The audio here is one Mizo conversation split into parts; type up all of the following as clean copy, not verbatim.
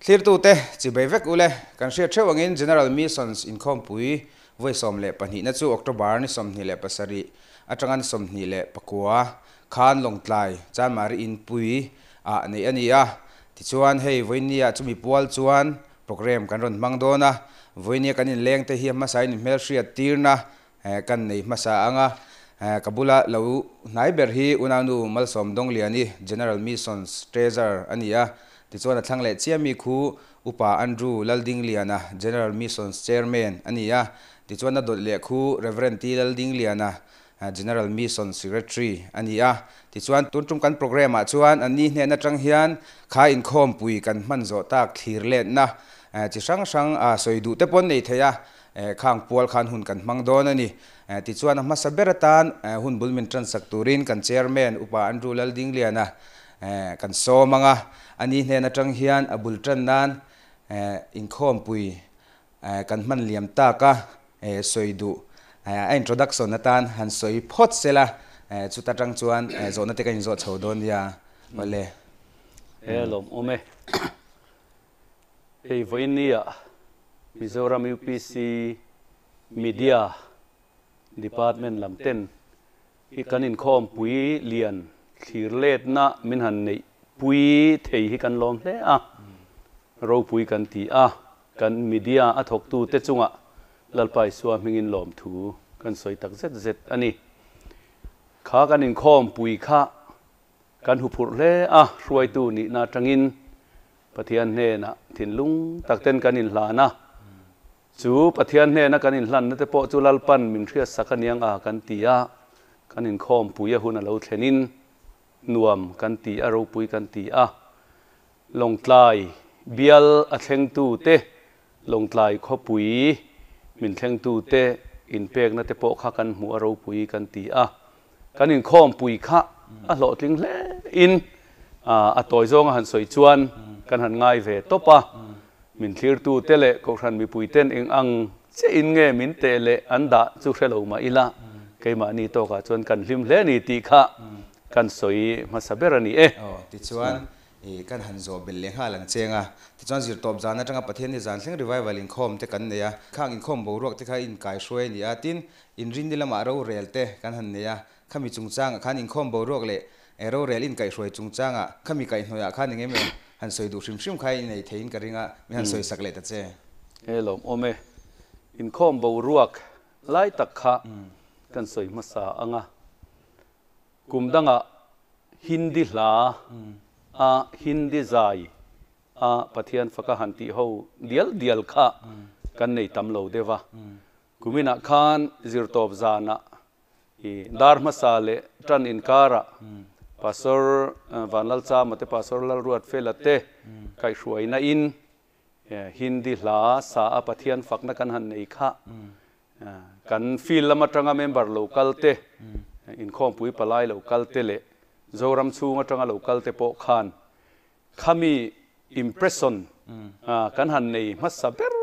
Thlirtute chibei vek ule, kan hriat theuh angin General Missions inkhawmpui vawi 12 na chu October ni 27 atanga ni 29 khan Lawngtlai Chanmari Inpui ah neih a ni a. Tichuan hei vawinia chumi pual chuan program kan rawn hmang dawn a, vawinia kan inleng te hi a hmasa in hmelhriat tirna kan nei hmasa ang a. Ka bula lo hnai ber hi Unaunu Malsawm Dawngliani, General Missions Treasurer a ni a. Tichuan a thlang leh chiami khu Upa Andrew Laldingliana, General Missions Chairman a ni a. Tichuan a dawt leh khu Rev. T. Laldingliana, General Missions Secretary a ni a. Tichuan tun tum kan program ah chuan an ni hnen atang hian kha inkhawmpui kan hman zawh tak thlir letna chi hrang hrang sawi duh te pawn nei thei a. Khang pual khan hun kan hmang dawn a ni. Tichuan a hmasa ber atan hun bul min tansak turin kan Chairman Upa Andrew Laldingliana kan sawm ang a. A ni hnen atang hian a bul tan nan inkhawmpui kan hman liam tak a sawi duh a introduction atan han sawi phawt sela chuta tang chuan zawhna te kan inzawh chho dawn nia. Awle. He lawmawm e. Hei vawinia Mizoram UPC Media Department lam ten hi kan inkhawmpui lian thlir letna min han neih pui thei hi kan lawm hle a, ropui kan ti a, kan media a thawktu te chungah Lalpa Isua hmingin lawmthu kan sawi tak zet zet a ni. Kha kan inkhawmpui kha Kan huphurh hle a, hruaitu nihna atangin Pathian hnenah thinlung tak ten kan inhlan a. Chu Pathian hnena kan inhlanna te pawh chu Lalpan min hriatsak aniang a kan ti a, kan inkhawmpui a hun a lo thlenin nuam kan ti a, ropui kan ti a. Lawngtlai bial a thlengtu te, Lawngtlai khawpui min thlengtu te inpekna te pawh kha kan hmuh a ropui kan ti a. Kan inkhawmpui kha a hlawhtling hle in a tawi zawng a han sawi chuan kan han ngai ve tawp a. Min thlirtu te leh Kohhran mipui ten eng ang chiah in nge min teh leh an dah chu hre lo mah ila keimahni tawkah chuan kan hlim hle a ni tih kha kan sawi hmasa ber a ni e. Aw, tichuan I kan han zawh belh leh nghal ang cheng a. Tichuan zirtawp zan atanga Pathian ni zan thleng revival inkhawm te kan nei a. Khang inkhawm boruak te kha inkai hruai a ni a. Tin, inrinni lamah rorel te kan han nei a. Khami chungchangah khan inkhawm boruak leh rorel inkaihhruai chungchangah khami kaihhnawihah khan eng emaw han sawi duh hrim hrim kha i nei theiin ka ring a, min han sawi sak leh ta che. He lawmawm e. Inkhawm boruak lai tak kha kan sawi hmasa ang a. Kum dangah Hindi hla a Hindi zai a Pathian faka han tih ho dial dial kha kan nei tam lo deuh a. Kuminah khan zirtawp zanah i dar hmasa leh tan inkarah Pastor Vanlalchama te Pastor Lalruatfela te kaihhruaina in Hindi hla sa a Pathian fakna kan han nei kha kan field lam atanga member lo kal te, inkhawmpui palai lo kal te leh Zoram chhung atanga lo kal te pawh khan khami impression kan han nei hmasa ber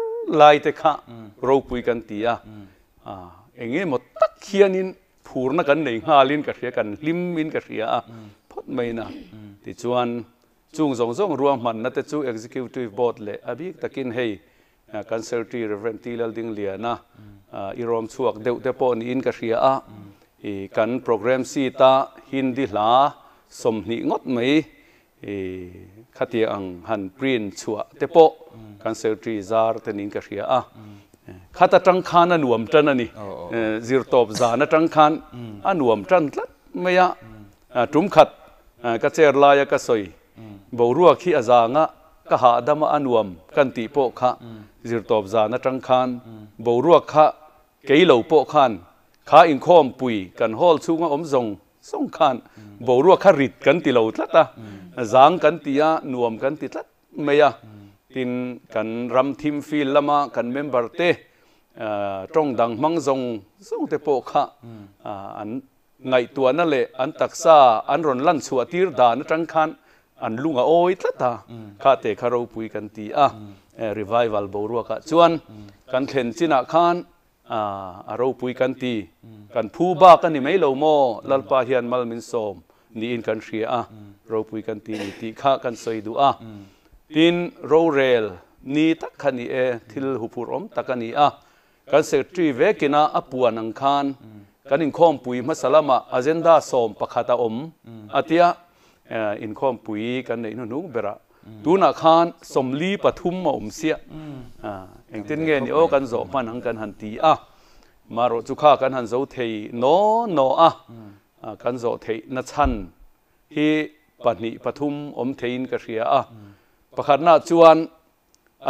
lai te kha ropui kan ti a, eng emaw tak hianin phurna kan nei nghalin ka hria, kan hlim in ka hria a phawt mai na. Tichuan Chung zawng zawng ruahmanna te chu Executive Board leh a bik takin hei kan Secretary Rev. T. Laldingliana i rawm chhuak deuh te pawh niin ka hria a, i kan program sheet a Hindi hla 20 ngawt mai i khatiang ang han print chhuah te pawh kan Secretary zar te niin ka hria a. Khat atang khan a nuam tan a ni, zirtawp zan atang khan a nuam tan tlat mai a. Tum khat ka chair laia ka sawi boruak hi a zanga ka hahdama a nuam kan tih pawh kha zirtawp zan atang khan boruak kha kei lo pawh khan kha inkhawmpui kan hall chhunga awm zawng zawng khan boruak kha rit kan ti lo tlat a, zang kan ti a, nuam kan ti tlat mai a. Tin, kan ram thim field lama kan member te tawng dang hmang zawng zawng te pawh kha an Ngaihtuahna leh an taksa an rawn lan chhuah tir dan atang khan an lung a awi tlat a, kha te kha ropui kan ti a, revival boruakah chuan kan thlen chinah khan a ropui kan ti, kan phu bak a ni mai lo maw, Lalpa hian mal min sawm niin kan hria a, ropui kan ti ni tih kha kan sawi duh a. Tin, rorel ni tak kha ni e, thil huphurh awm tak a ni a. Kan Secretary vekina a puan ang khan kan inkhawmpui hmasa lamah agenda 11 a awm a tia, inkhawmpui kan neih hnuhnung berah tunah khan 43 a awm siah. Engtin nge ni aw kan zawh hman ang kan han ti a, marawh chu kha kan han zo thei naw naw a, kan zawh theih na chhan hi pahnih pathum awm theiin ka hria a. Pakhatna chuan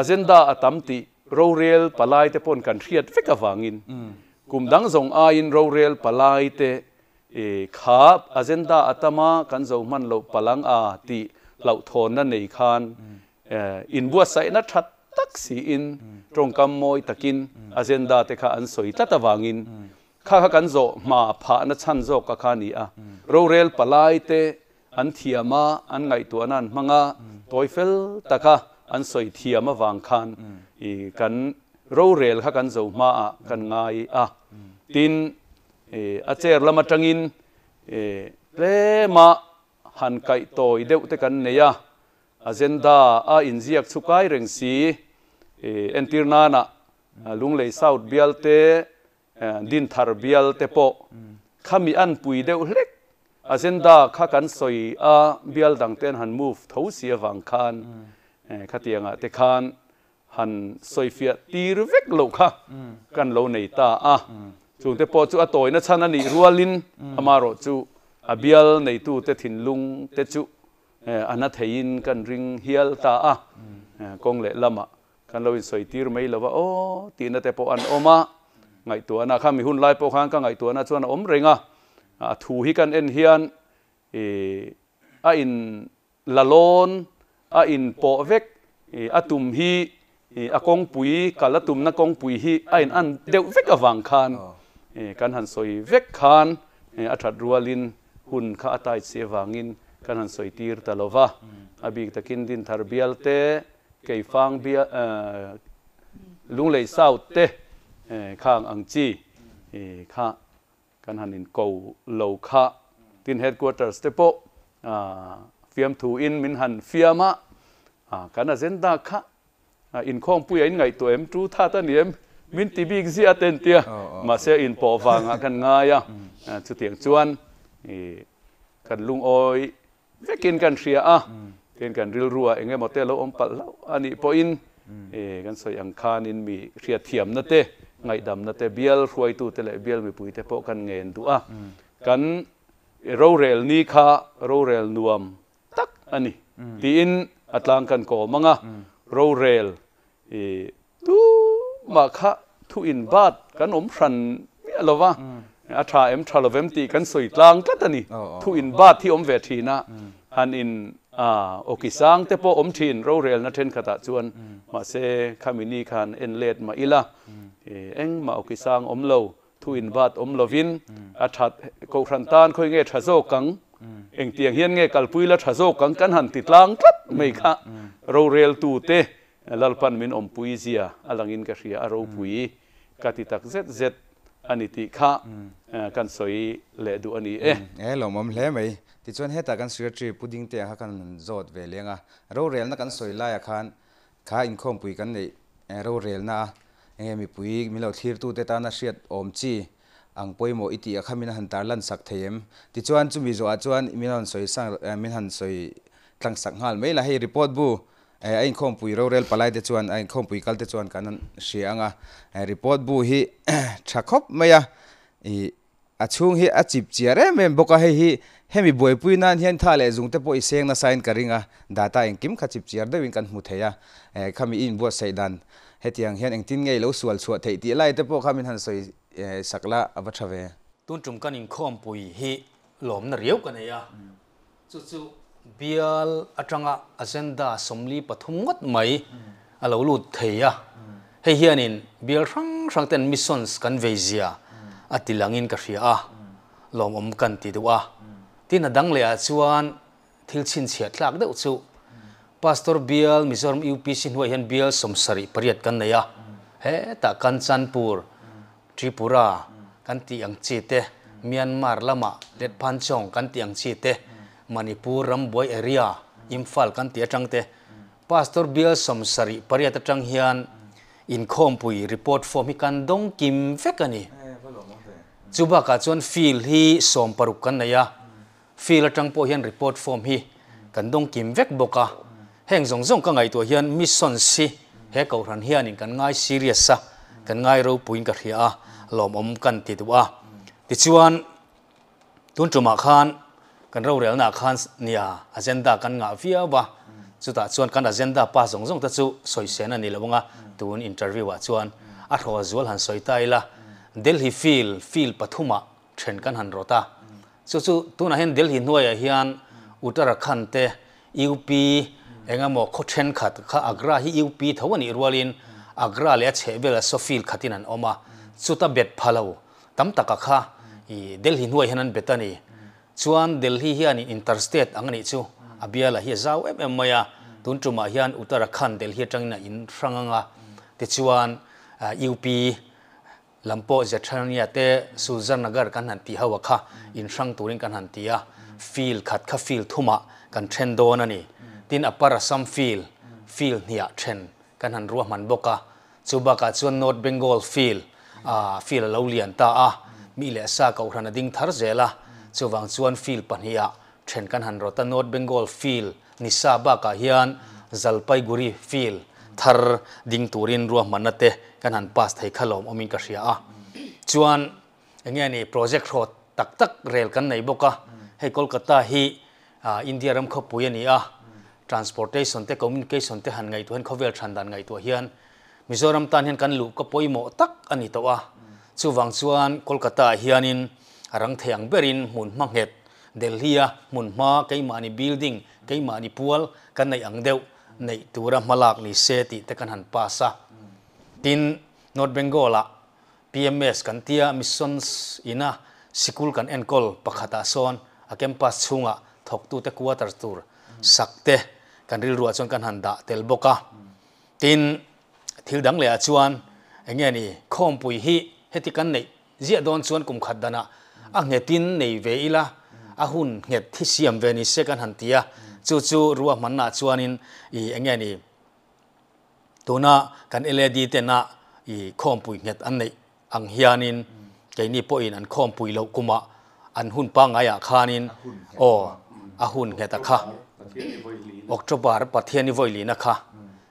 agenda a tam tih rorel palai te pawn kan hriat vek avangin kum dang zawng aiin rorel palai te kha agenda a tama kan zo hman loh palang a tih hlauhthawnna nei khan inbuatsaihna tha tak siin tawngkam mawi takin agenda te kha an sawi tlat avangin kha kha kan zawh hma phahna chhan zawk ka kha ni a. Rorel palai te an thiama an ngaihtuahna an hmanga tawifel taka an sawi thiam awang khan kan rorel kha kan zo hma a kan ngai a. Tin, a chair lama tangin tlema han kaih tawi deuh te kan nei a, agenda a inziak chu kai reng si entir nana Lunglei South bial te Dinthar bial te pawh khami an pui deuh hlek agenda kha kan sawi a bial dang ten han move tho si awang khan khatianga te khan han sawi fiah tir vek lo kha kan lo nei ta a. Chungte pawh chu a tawina chan ani rualin amaro chu a bial nei tu te thinlung te chu ana theiin kan ring hial ta a. Kawng leh lama kan lo in sawi tir mai lova o tina te pawh an awma ngaihtuahna kha mi hun lai pawh khan ka ngaihtuahna chuan a awm renga a thu hi kan en hian a in lalon a in pawh vek a tum hi a kawngpui kal a tumna kawngpui hi a in an deuh vek awang khan kan han sawi vek khan a that rualin hun kha a tai che wangin kan han sawi tir ta lova a bik takin Dinthar bial te Keifang bia Lunglei South te khang ang chi kha kan han in ko lo kha. Tin headquarters te pawh fiam thu in min han fiama kan agenda kha inkhawmpui a in ngaihtuah em tu tha ta ni em min ti bik zia ten tia mahse in pawh wanga kan ngai a. Chutiang chuan kan lungawi vekin kan hria a, tin kan rilru a engemaw te lo awm palh hlauh ani pawhin kan sawi ang khanin mi hriat thiamna te ngaihdamna te bial hruaitu te leh bial mipui te pawh kan ngen duh a. Kan rorel ni kha rorel nuam tak ani tiin a tlang kan kawm anga rorel tu ma kha thu in bat kan awm hran miah lova a tha em tha lovem tih kan sawi tlang tlat ani. Thu in bat hi awm ve thina han in okisang te pawh awm thin rorel na then khatah chuan mahse khamini khan en let ma ila eng ma okisang awm lo thu in bat awm lovin a that ko hran tan khoi nge tha zo kang eng tiang hian nge kalpui la tha zo kang kan han ti tlang tlat mai kha rorel tu te lalpan min awm pui zia alangin ka hria a ropui ka ti tak zet zet ani ti kha kan sawi leh duh ani e. E lawmawm hle mai. Tichuan heta kan secretary puding te kha kan zawt ve lenga rorel na kan sawi laia khan kha inkhawmpui kan nei rorel na enge mipui milo thlir tu te tana hriat awm chi ang pawimawh i ti a kha min han tar lan sak thei em. Tichuan chumi zawh ah chuan min han sawi sang min han sawi tlang sak nghal mai la. Hei report bu a inkhawmpui rorel palai te chuan a inkhawmpui kal te chuan kan hria anga report bu hi tha khawp mai a a chhung hi a chip chiar em em bawk a. Hei hi hemi buaipui nan hian tha leh zung te pawh i seng nasa in ka ring a, data engkim kha chip chiar deuhin kan hmu thei a. Khami i inbuatsaih dan hetiang hian engtin nge lo sual chhuah theih tih lai te pawh kha min han sawi sak la a va tha ve. Tun tum kan inkhawmpui hi lawmna riau ka nei a, chu chu bial atanga agenda 43 ngawt mai a lo lut thei a. Hei hianin bial hrang hrang ten missions kan vei zia a tilangin ka hria a, lawm awm kan ti duh a. Tin a dang leh ah chuan thil chhinchhiah tlak deuh chu Pastor bial Mizoram UPC hnuai hian bial 78 kan nei a. Heta Kanchanpur, Tripura kan ti ang chi te, Myanmar lama Letphanchong kan ti ang chi te, Manipur Rambuai area Imphal kan ti atang te. Pastor bial 78 atang hian inkhawmpui report form hi kan dawng kim vek a ni. Chu bakah chuan field hi 16 kan nei a, field atang pawh hian report form hi kan dawng kim vek bawk a. Heng zawng zawng ka ngaihtuah hian missions hi he kohhran hianin kan ngai serious a, kan ngai ropuiin ka hria a, lawmawm kan ti duh a. Tichuan tun tumah khan kan rorelnaah khan nia agenda kan ngah viau a, chutah chuan kan agenda pass zawng zawng te chu sawi sen a ni lo anga tun interview ah chuan a hrawl zual han sawi ta ila. Delhi field, field pathumah then kan han rawt a, chu chu tunah hian Delhi hnuaiah hian Uttarakhand te UP engemaw khaw thenkhat kha Agra hi UP tho a nih rualin Agra leh a chhehvelah saw field khatin an awm a, chuta bet pha lo tam taka kha i Delhi hnuai hian an bet a ni. Chuan Delhi hianin interstate ang a nih chu a bialah hi a zau em em mai a, tun tumah hian Uttarakhand Delhi atangin a in hrang ang a, tichuan UP lam pawh Jethania te Sulzarnagar kan han tih ho a kha in hrang turin kan han ti a, field khat kha field thumah kan then dawn a ni. Tin Upper Assam field, field hniah then kan han ruahman bawk a, chu bakah chuan North Bengal field, field a lo lian ta a, mi leh sa kohhran a ding thar zel a, chuvang chuan field pahnihah then kan han rawt a, North Bengal field ni sa bakah hian Jalpaiguri field thar ding turin ruahmanna te kan han pass thei kha lawm awmin ka hria a. Chuan enge ni project hrawt tak tak rel kan nei bawk a, hei Kolkata hi India ram khawpui a ni a, transportation te communication te han ngaihtuah hian khawvel than dan ngaihtuah hian Mizoram tan hian kan luh ka pawimawh tak a ni tawh a. Chuvang chuan Kolkata ah hianin a rang thei ang berin hmun hma nghet Delhi a hmun hma keimahni building keimahni pual kan neih ang deuh neih tura hmalak ni se tih te kan han pass a. Tin, North Bengal ah PMS kan tia Missions ina sikul kan enkawl pakhatah sawn a campus chhungah thawktute quarters tur sak te kan rilruah chuan kan han dah tel bawk a. Tin, thil dang lehah chuan enge ni khawmpui hi heti kan neih ziah dawn chuan kum khat danah a nghetin nei ve ila, a hun nghet hi siam ve ni se kan han ti a. Chu chu ruahmannaah chuanin i enge ni tuna kan LAD tena i khawmpui nghet an neih ang hianin keini pawhin an khawmpui loh kumah an hun pangaiah khanin aw a hun nghet a kha October Pathian i vawilina kha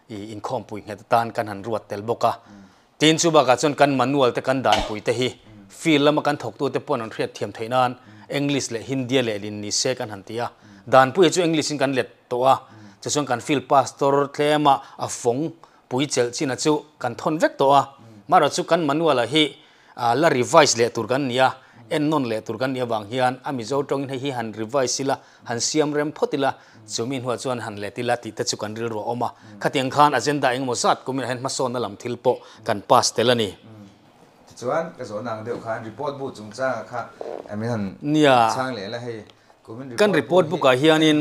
i inkhawmpui nghet atan kan han ruat tel bawk a. Tin chu bakah chuan kan manual te kan danpui te hi field lama kan thawktute pawn an hriat thiam theih nan English leh Hindi lehlin ni se kan han ti a. Danpui hi chu English in kan let tawh a, chuchuan kan field pastor tlema a fawng pui chelh china chu kan thawn vek tawh a. Marawh chu kan manual ah hi la revise leh tur kan ni a, ennawn leh tur kan nih avang hian a Mizo tawngin hei hi han revise ila, han siam rem phawt ila, chumi hnuah chuan han let ila tih te chu kan rilru a awm a. Khatiang khan agenda engemaw zat kuminah hian hmasawnna lam thil pawh kan pass tel a ni. Tichuan, ka zawhna ang deuh khan report bu chungchanga kha min han chhang leh la hei. Kumin Kan report report bu hi. book ah hianin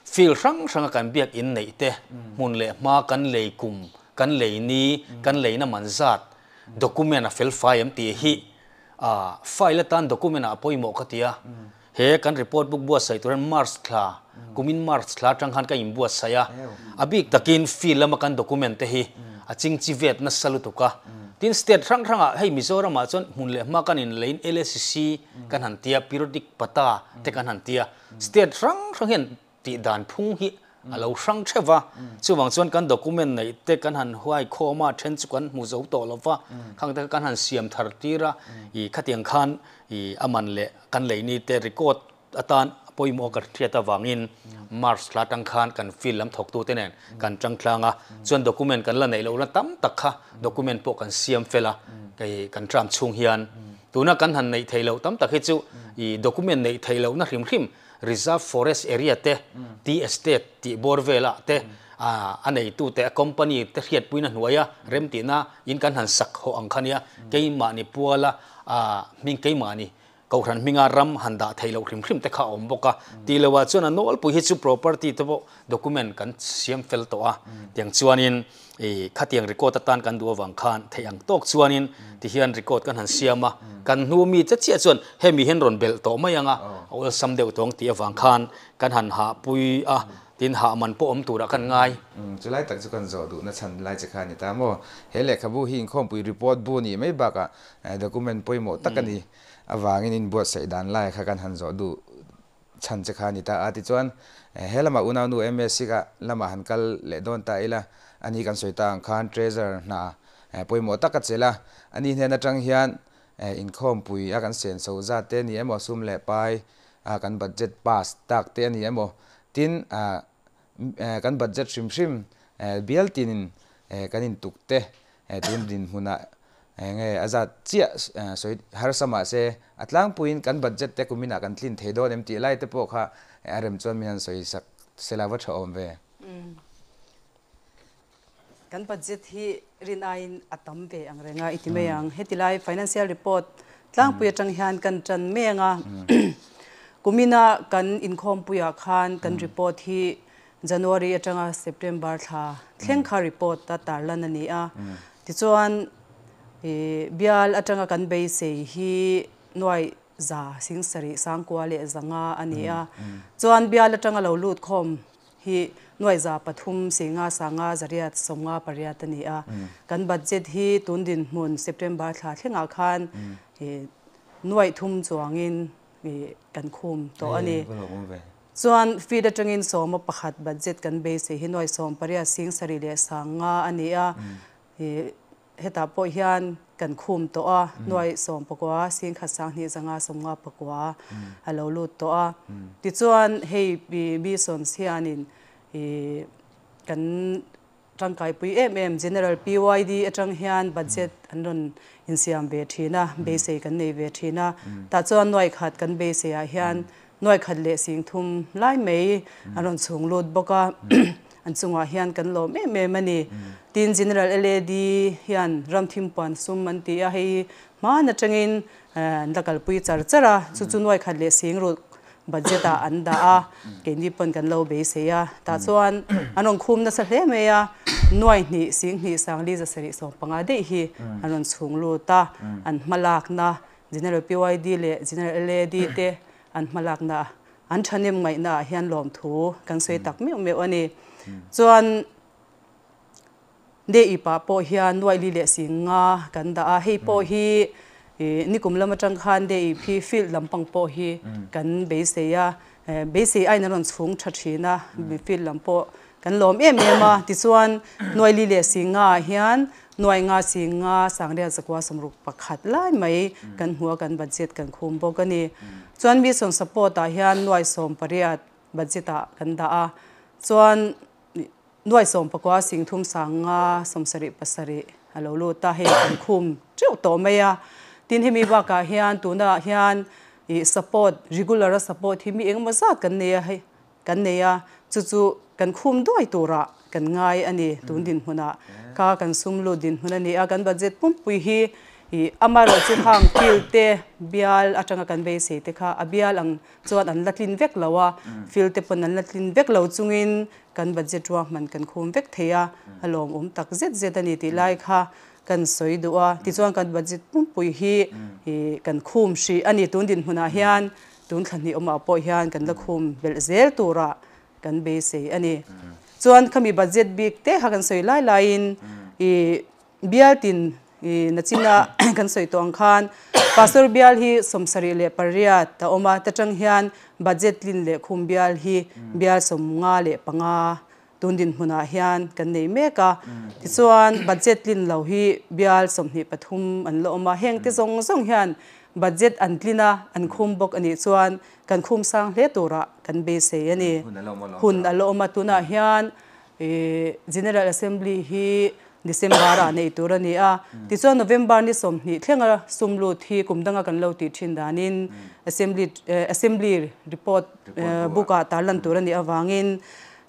field hrang hranga kan biak in neih te, hmun leh hma kan lei kum, kan lei ni, kan leina man zat, document a fel fai em tih hi file atan document ah a pawimawh ka ti a. He kan report book buatsaih tur hian March thla, kumin March thla atang khan ka inbuatsaih a. A bik takin field lama kan document te hi a chingchi vet nasa lutuk a. Tin state hrang hrangah hei Mizoramah chuan hmun leh hma kan inleiin LACC kan han tia, periodic pata te kan han tia. State hrang hrang hian tih dan phung hi a lo hrang theuh va, chuvang chuan kan document neih te kan han huai khawm a, then chu kan hmu zo tawh lo va, khang te kha kan han siam thar tir a, ih khatiang khan ih a man leh kan lei ni te record atan pawimawh ka hriat avangin March thla atang khan kan field lam thawktu te nen kan tang tlang a, chuan document kan la neih lohna tam tak kha document pawh kan siam fel a, kei kan tram chhung hian tuna kan han neih theih loh tam tak hi chu ih document neih theih lohna hrim hrim Reserve Forest Area te, Tea Estate tih bawr velah te a neitute, a company te hriatpuina hnuaia remtihna in kan han sak hawh ang kha nia, keimahni puala hming keimahni Kohhran hminga ram han dah theih loh hrim hrim te kha a awm bawk a. Tih loah chuan a nawlpui hi chu property te pawh document kan siam fel tawh a. Tiang chuanin i khatiang record atan kan duh avang khan theih ang tawk chuanin tihian record kan han siam a. Kan hnu mi che chiah chuan hemi hian rawn belh tawh mai ang a, a awlsam deuh tawng tih avang khan kan han hahpui a. Tin, hah man pawh awm turah kan ngai. Chulai tak chu kan zawh duhna chhan lai che kha a ni ta maw? He lehkhabu hi inkhawmpui report bu nih mai bakah document pawimawh tak a ni avangin inbuatsaih dan lai kha kan han zawh duh chhan che kha a ni ta a. Tichuan, he lamah unaunu MSc ka lamah han kal leh dawn ta ila, ani kan sawi ta ang khan Treasurer hna pawimawh tak a chelh a. Ani hnen atang hian inkhawmpui a kan senso zat te a ni emaw, sum leh pai a kan budget pass tak te a ni emaw, tin kan budget hrim hrim bial tinin kan intuk te tun dinhmunah enge a zat chiah sawi harsa mahse a tlangpuiin kan budget te kuminah kan tlin thei dawn em tih lai te pawh kha a rem chuan min han sawi sak sela va tha awm ve. Kan budget hi rin aiin a tam ve ang reng a, i ti mai ang. Heti lai financial report tlangpui atang hian kan tan mai ang a. Kumina kan inkhawmpuiah khan kan report hi January atanga September thla thleng kha report a tarlan a ni a. Tichuan bial atanga kan beisei hi nuai za singsarih sangkua leh zanga a ni a. Chuan bial atanga lo lut khawm hi nuaiza pathum singa sanga zariat sawmnga pariat a ni a. Kan budget hi tun dinhmun September thla thlengah khan nuaih thum chuangin kan khum tawh a ni. Chuan feed atangin sawma pakhat budget kan beisei hi nuai sawm pariat sing sarih leh sanga a ni a. Hetah pawh hian kan khum tawh a, nuai sawm pakua, singkhat sanghnih zanga sawmnga pakua a lo lut tawh a. Tichuan hei Missions hianin kan tangkaipui em em General PYD atang hian budget an rawn insiam ve thin a, beisei kan nei ve thin a. Tah chuan nuai khat kan beisei ah hian nuai khat leh singthum lai mai an rawn chhung lut bawk a. An chungah hian kan lawm em em a ni. Tin, General LAD hian ramthim puan sum an ti a, hei hman atangin an la kalpui char char a, chu chu nuai khat leh sing ruk budget ah an dah a, keini pawn kan lo beisei a. Tah chuan an rawn khum nasa hle mai a, nuai hnih sing hnih sangli zasarih 15 daih hi an rawn chhung lut a, an hmalakna General PYD leh General LAD te an hmalakna An thahnem ngaihna ah hian lawmthu kan sawi tak meuh meuh a ni. Chuan Dei pah pawh hian nuaili leh sing nga kan dah a, hei pawh hi nikum lam atang khan Dei phi field lampang pawh hi kan beisei a, beisei aiin a rawn chhung tha thin a, field lam pawh kan lawm em em a. Tichuan nuaili leh sing nga ah hian nuai nga sing nga sangriat zakua sawmruk pakhat lai mai kan hmu a, kan budget kan khum bawk a ni. Chuan mission support ah hian nuai 18 budget ah kan dah a, chuan nuai 19 singthum sanga 77 a lo lut a, hei kan khum teuh tawh mai a. Tin hemi bakah hian tunah hian ih support regular a support hi mi engemaw zat kan nei a, hei kan nei a, chu chu kan khum duai turah kan ngai a ni. Tun dinhmunah kha kan sum lut dinhmun a ni a, kan budget pumpui hi ih amaherawh chu khang field te bial atanga kan beisei te kha a bial ang chuan an la tlin vek lo a, field te pawn an la tlin vek lo chungin kan budget ruahman kan khum vek thei a, a lawmawm tak zet zet a ni tih lai kha kan sawi duh a. Tichuan kan budget pumpui hi ih kan khum hrih a ni tun dinhmunah hian. Tun thla hnih awmah pawh hian kan la khum belh zel turah kan beisei a ni. Chuan khami budget bik te kha kan sawi lai laiin i bial tin i nachina kan sawi tawh ang khan Pastor bial hi 78 a awm a, ta tang hian budget tlin leh khum bial hi bial 55 tun dinhmunah hian kan nei mek a. Tichuan budget tlin lo hi bial 23 an la awm a, heng te zawng zawng hian budget an tlin a, an khum bawk a nih chuan kan khum sang hle turah kan beisei a ni. Hun a la awm a, tunah hian General Assembly hi December ah nei tur a ni a, tichuan November ni 20 thlenga sum lut hi kum danga kan lo tih thin danin Assembly Assembly report book ah tarlan tur a nih avangin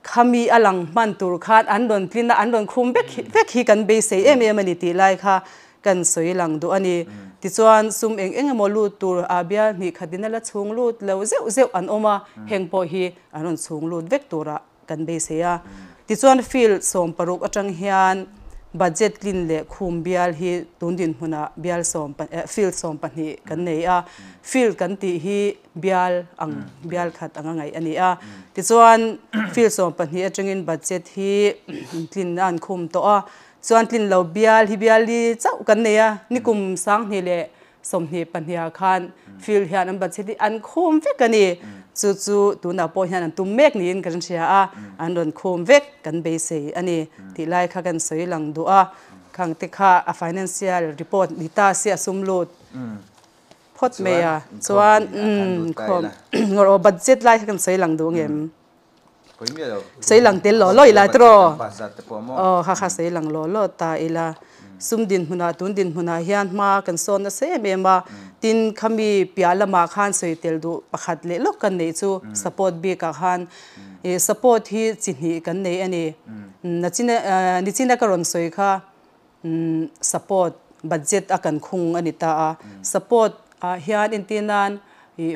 khami a lang hman tur khan an rawn tlin a, an rawn khum vek vek hi kan beisei em em a ni tih lai kha kan sawi lang duh a ni. Tichuan sum eng eng emaw lut tur a bial hnih khatin a la chhung lut lo zeuh zeuh an awm a, heng pawh hi an rawn chhung lut vek turah kan beisei a. Tichuan field 16 atang hian budget tlin leh khum bial hi tun dinhmunah bial sawm field 12 kan nei a. Field kan tih hi bial ang bial khat anga ngaih a ni a. Tichuan field 12 atangin budget hi tlin an khum tawh a. Chuan tlin lo bial hi bial li chauh kan nei a. Nikum 2022 khan field hian an budget hi an khum vek a ni. Chu chu tunah pawh hian an tum mek niin kan hria a, an rawn khum vek kan beisei a ni tih lai kha kan sawi lang duh a. Khang te kha a financial report ni ta se a sum lut phawt mai a. Chuan khawm ngawr aw budget lai kha kan sawi lang duh ngem. Sawi lang tel lo lo ila tiraw. Aw kha kha sawi lang lo lo ta ila. Sum dinhmunah tun dinhmunah hian hma kan sawn nasa em em a. Tin khami piah lamah khan sawi tel duh pakhat leh lawk kan neih chu support bikah khan support hi chi hnih kan nei a ni. Nichina ka rawn sawi kha support budget a kan khung a ni ta a. Support ah hian intinan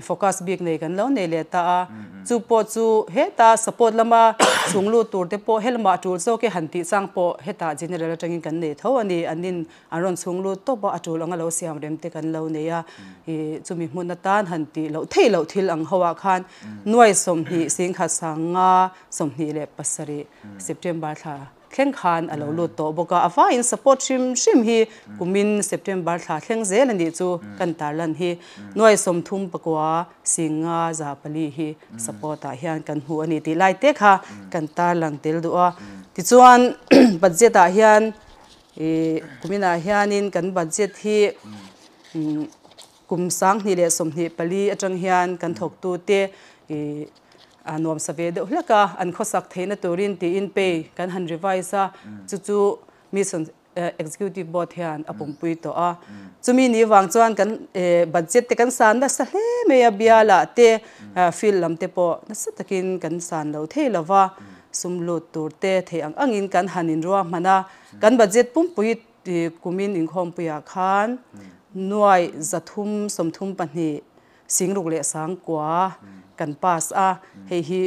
focus bik nei kan lo nei leh ta a. Chu pawh chu heta support lama chhung lut tur te pawh helama tul zawk e han tih chang pawh heta general atangin kan nei tho a ni. Anin an rawn chhung lut tawp a, a tul anga lo siam rem te kan lo nei a. Chumi hmun atan han tih loh theih loh thil ang ho ah khan nuai 20 10,527 September thla thleng khan a lo lut tawh bawk a. A vaiin support hrim hrim hi kumin September thla thleng zel a nih chu kan tarlan hi nuai 39 504 hi support ah hian kan hmu a ni tih lai te kha kan tarlang tel duh a. Tichuan budget ah hian kuminah hianin kan budget hi kum 2024 atang hian kan thawktu te nuam sa ve deuh hlek a, an khawsak theihna turin tiin pay kan han revise a. Chu chu mission executive board hian a pumpui tawh a. Chumi ni wang chuan kan budget te kan san nasa hle mai a, biala te field lam te pawh nasa takin kan san lo thei lova. Sum lut tur te thei ang angin kan hanin ruah hman a. Kan budget pumpui kumin inkhawmpuiah khan nuai 332 6,009 kan pass a. Hei hi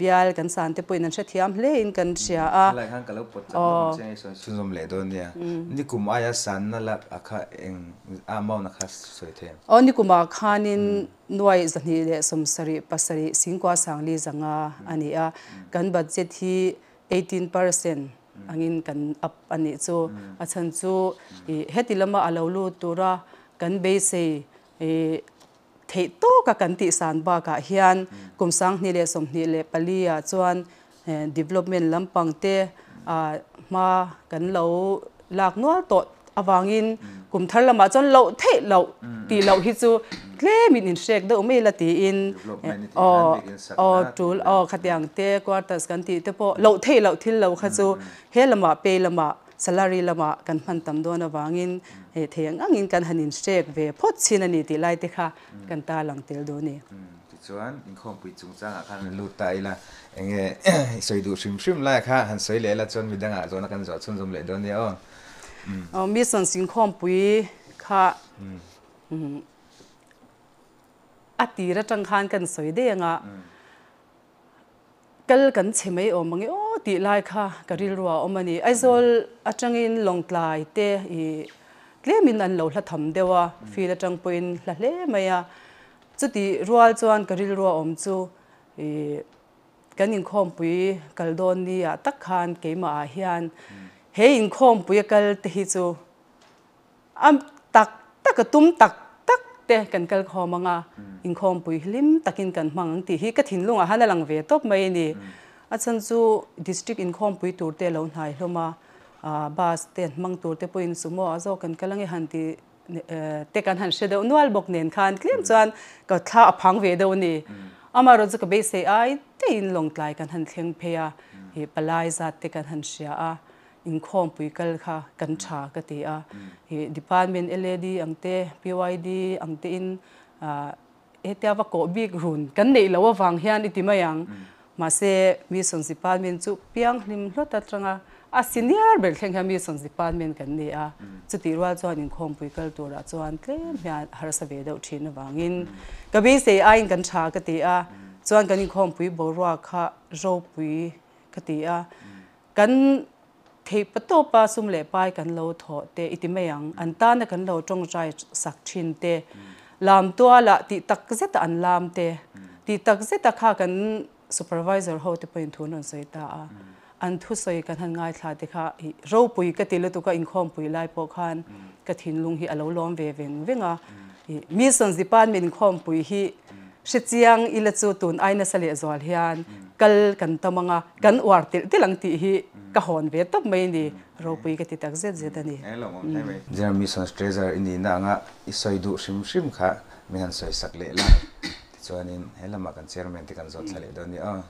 bial kan san te pawhin an hrethiam hle in kan hria a. Helai khan ka lo pawt chak lo ang che sawi chhunzawm leh dawn nia. Nikum aia san na lak a kha eng a amount a kha sawi thei ang. Aw nikumah khanin nuai 277 9,405 a ni a. Kan budget hi 18% angin kan up a nih chu. A chhan chu heti lama a lo lut tura kan beisei theih tawka kan tih san bakah hian kum 2024 ah chuan development lampang te hma kan lo lak nual tawh awangin kum thar lamah chuan loh theih loh tih loh hi chu tlemin in hrek deuh mai la tiin aw aw tul aw khatiang te quarters kan tih te pawh loh theih loh thil lo kha chu he lamah pay lamah salary lamah kan hman tam dawn awangin thei ang angin kan hanin hrek ve phawt chin a ni tih lai te kha kan tarlang tel dawn ni. Tichuan inkhawmpui chungchangah khan lut ta ila enge sawi duh hrim hrim lai kha han sawi leh la chuan midangah zawhna kan zawh chhunzawm leh dawn nia aw. Aw mission inkhawmpui kha a tir atang khan kan sawi dei anga kal kan che mai awm ange aw tih lai kha ka rilruah a awm a ni. Aizawl atangin Lawngtlai te tlemin an lo hla tham deuh a, field atang pawhin hla hle mai a. Chuti rual chuan ka rilruah awm chu kan inkhawmpui kal dawn ni ah tak khan keimah ah hian he inkhawmpui a kal te hi chu a tak tak a tum tak tak te kan kal khawm anga inkhawmpui hlim takin kan hmang ang tih hi ka thinlungah han a lang ve tawp mai a ni. A chhan chu district inkhawmpui tur te lo hnai hlawm a, bus te an hmang tur te pawhin sumo ah zawk kan kal ange han ti te kan han hre deuh nual bawk nen khan tlem chuan ka thla a phang ve deuh a ni. Amaherawhchu chu ka beisei ai teiin Lawngtlai kan han thleng phei a, palai zat te kan han hria a, inkhawmpui kal kha kan tha ka ti a. Department LAD ang te, PYD ang te in hetia va kawh bik run kan neih loh awang hian i ti mai ang. Mahse mission department chu piang hlim hlawt atanga A senior ber thleng hian Missions Department kan ni a, chutih rual chuan inkhawmpui kal turah chuan tlem hian harsa ve deuh thin avangin ka beisei aiin kan tha ka ti a, chuan kan inkhawmpui boruak kha ropui ka ti a, kan theih patawpa sum leh pai kan lo thawh te i ti mai ang, an tana kan lo tawngtai sak thin te, lam tualah tih tak zeta an lam te, tih tak zeta kha kan Supervisor ho te pawhin thu an rawn sawi ta a, an thusawi kan han ngaithla te kha i ropui ka ti lutuk a, inkhawmpui lai pawh khan ka thinlung hi a lo lawm ve veng veng a. I Missions Department inkhawmpui hi hrechiang ila chu tun ai nasa lehzual hian kal kan tam ang a, kan uar telh telh ang tih hi ka hawn ve tawp mai ni, ropui ka ti tak zet zet a ni. General Missions Treasurer i nihna anga i sawi duh hrim hrim kha min han sawi sak leh la. Tichuanin he lamah kan chairman te kan zawt thla leh dawn nia aw.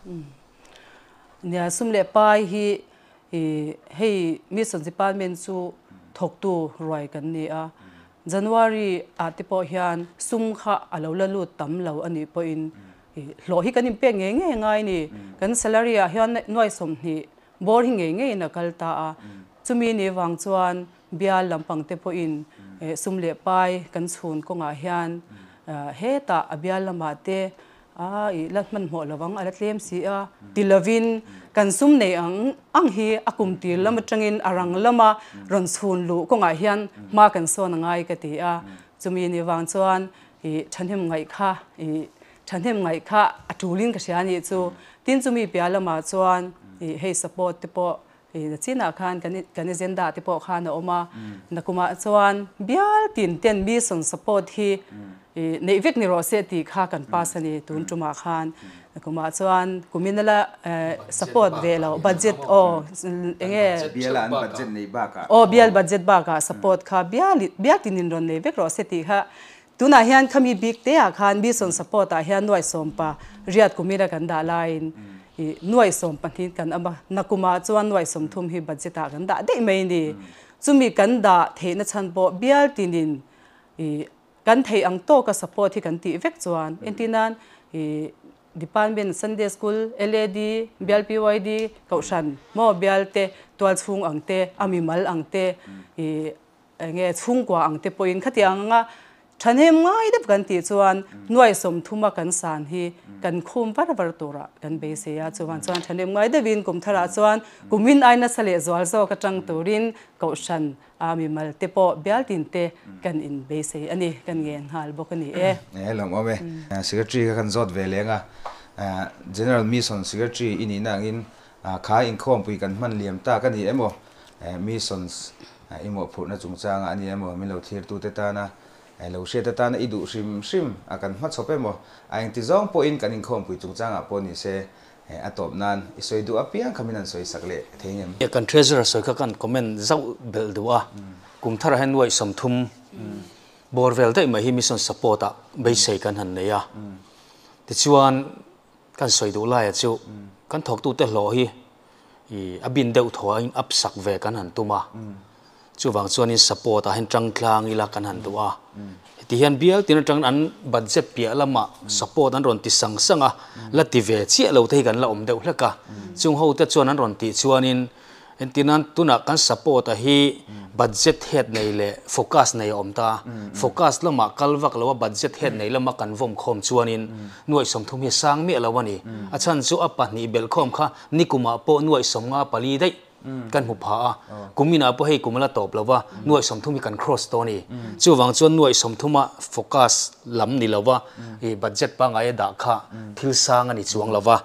Nia, sum leh pai hi hei Missions Department chu thawktu ruai kan ni a. January ah te pawh hian sum kha a lo la lut tam lo a nih pawhin hlawh hi kan inpek ngei ngei ngai ni. Kan salary ah hian nuai 20 bawr hi ngei ngeiin a kal ta a. Chumi ni vang chuan Bial lampang te pawhin sum leh pai kan chhun kawngah hian hetah a bial lamah te a i la hmanhmawh lo ang, a la tlem si a ti lovin kan sum nei ang ang hi a kum tir lam atangin a rang lama rawn chhun luh kawngah hian hma kan sawn a ngai ka ti a. Chumi ni vang chuan i thahnem ngaih kha i thahnem ngaih kha a tulin ka hria a nih chu. Tin chumi piah lamah chuan i hei support te pawh Na chinah khan kan agenda te pawh khan a awm a, nakumah chuan bial tin ten mission support hi neih vek ni rawh se tih kha kan pass a ni tun tumah khan. Nakumah chuan kumin ala support ve lo budget aw enge Bial an budget neih bakah aw bial budget bakah support kha bial bial tinin rawn nei vek rawh se tih kha tunah hian khami bik te ah khan mission support ah hian nuai sawmpa riat kumina kan dah laiin I nuai 12 kan awm a, nakumah chuan nuai 30 hi budget ah kan dah daih mai a ni. Chumi kan dah theihna chhan pawh bial tinin i kan theih ang tawka support hi kan tih vek chuan entir nan i department Sunday School, LAD, bial PYD, Kohhran maw bial te, tualchhung ang te, a mimal ang te i Enge chhungkua ang te pawhin khatiang anga thahnem ngai deuh kan tih chuan nuai 30 a kan san hi kan khum var var turah kan beisei a, chuvang chuan thahnem ngai deuhin kum tharah chuan kumin ai nasa leh zual zawk atang turin kohhran a mimal te pawh bial tin te kan in beisei a ni, kan ngen nghal bawk a ni e. E lawm awm e. Secretary kha kan zawt ve leng a, General Mission Secretary i nihna angin kha inkhawmpui kan hman liam tak a ni emaw Missions i mawhphurhna chungchangah a ni emaw, min lo thlirtute tana lo hriat atana i duh hrim hrim a kan hmachhawp emaw, a engti zawng pawhin kan inkhawmpui chungchangah pawh ni se a tawp nan i sawi duh apiang kha min han sawi sak leh thei ngem? Kan Treasurer sawi kha kan comment zauh belh duh a, kum tharah hian nuaih 30 bawr vel daih mai hi Mission Support ah beisei kan han nei a, tichuan kan sawi duh laia chu kan thawktute hlawh hi I a bin deuh thaw a in up sak ve kan han tum a, chuvang chuanin support ah hian tang tlang ila kan han duh a, heti hian bial tin atangin an budget piah lamah support an rawn ti sang sang a, la ti ve chiah lo te hi kan la awm deuh hlek a, chung ho te chuan an rawn tih chuanin Entirnan tunah kan support a hi budget head nei leh focus nei a awm ta a, focus lamah kal vak lo a budget head nei lama kan vawm khawm chuanin nuaih 30 hi a sang miah lo a ni. A chhan chu a pahnih belh khawm kha nikumah pawh nuaih 54 daih kan hmu pha a, kuminah pawh hei kum a la tawp lo va, nuaih 30 hi kan cross tawh a ni. Chuvang chuan nuaih 30 a focus lam ni lo va, i budget pangngai a dah kha thil sang a ni chuang lo va.